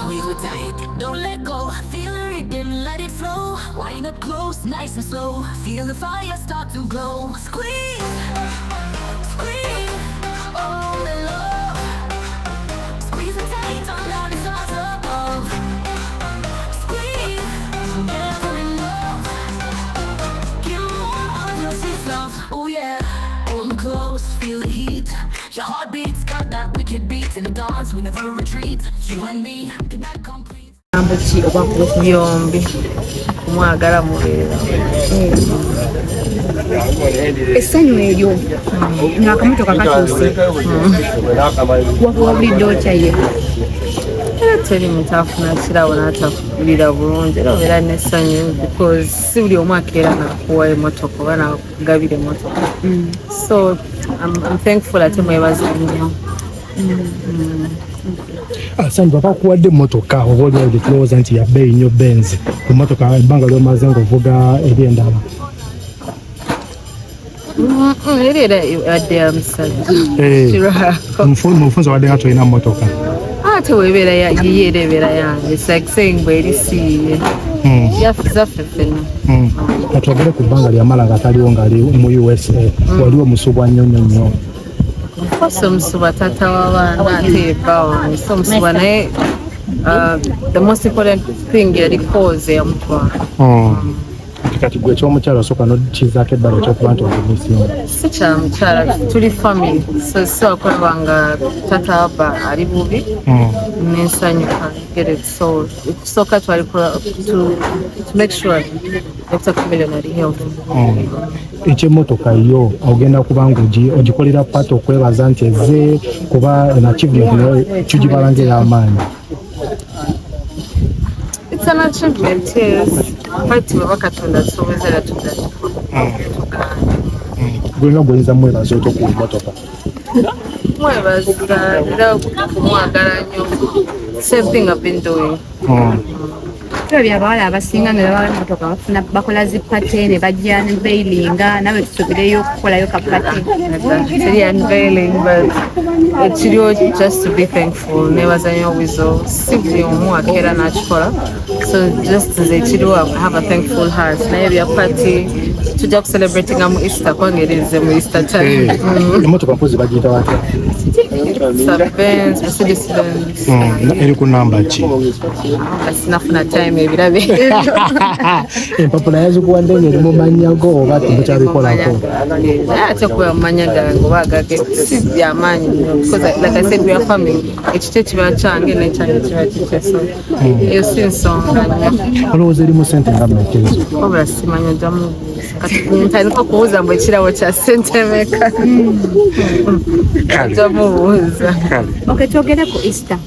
Squeeze it tight, don't let go. Feel the rhythm, let it flow. Wind up close, nice and slow. Feel the fire start to glow. Squeeze, squeeze, oh the love. Squeeze it tight on the stars above. Squeeze, never enough. Give more of your sweet love. Oh yeah, hold me close, feel the heat. Your heartbeat's got that wicked beat. In the dance, we never retreat. You and me, the night complete. Gambo ki oba Byombi, kumwagala mubeera. Essanyu eryo ng'akamotoka katuuse, wawulidde otya ye? Era teri muntu afuna kirabo n'atawulira bulungi, era obeera n'essanyu because si buli omu akeera nakuwa emotoka oba nakugabira emotoka. So I'm thankful, ate mwebaza nnyo. Sandra, bakuwadde emmotoka, oba oliawo gyetulowooza nti ya bbeeyi nnyo, Benz, ku mmotoka ebbanga lyomaze ng'ovuga eri endala? Era ebadde ya musajja. Eh, mu bufunze wadde nga tolina mmotoka. Ate webeera yiye, era ebeera yange. It's like saying bweri si yiye. Zaffe ffenna. Katwogere ku bbanga lyamala nga taliwo, ng'ali mu USA, wali omusubwa nnyo nnyo nnyo? Of course omusuba, taata w'abaana ate yebba wange, so omusuba, naye the most important thing yali cause eyamutwala. Kati gwe ekyomukyalo osooka nokizaako ebbala ekyokuba nti ogumisinga? Si kya mukyala, tuli family, so si wakulaba nga taata wabba ali bubi nensanyuka, get it? So ekisooka twali to make sure Dr. Chameleon ali healthy. Ekyemmotoka yo ogenda kuba nga ogikolera party okwebaza nti ezze, kuba an achievement nayo tugibala ng'ey'amaanyi? It's an achievement, yes. Party baba Katonda tusobozera era tujja tugaana. Gulina gwoyinza mwebaza otya ku mmotoka? Mwebaza era kumwagala nnyo, same thing I've been doing. Tulabye abawala abasinga nga baba emotoka bafuna bakola zi party ne bajja unveilinga, nawe tusuubireyo okukolayo ka party? Teri unveiling, but ekiriwo just to be thankful. Nebaza nnyo Weasel, si buli omu akeera n'akikola, so just nze ekiriwo, I have a thankful heart, naye bya party tujja kucelebratinga mu Easter, kubanga era ezze mu Easter time. Emmotoka mpozi bagiyita batya? It's a Benz, Mercedes Benz. Eri ku namba ki? Sinafuna time ebirabe. Empapula yazikuwadde nga eri mu mannya go oba temukyalikolako? Naye ate kuba mu mannya gange oba agage si byamaanyi nnyo because, like I said, we are family. Ekikye kiba kyange n'ekyange kiba kikye, so eyo si nsonga nnyo. Olowooza erimu sente nga mmeka ezo? Wabula simanyi, ojjamu kati ntandika okubuuza mbu ekirabo kya sente meka, ojja mubuuza. Okay, twogere ku Easter.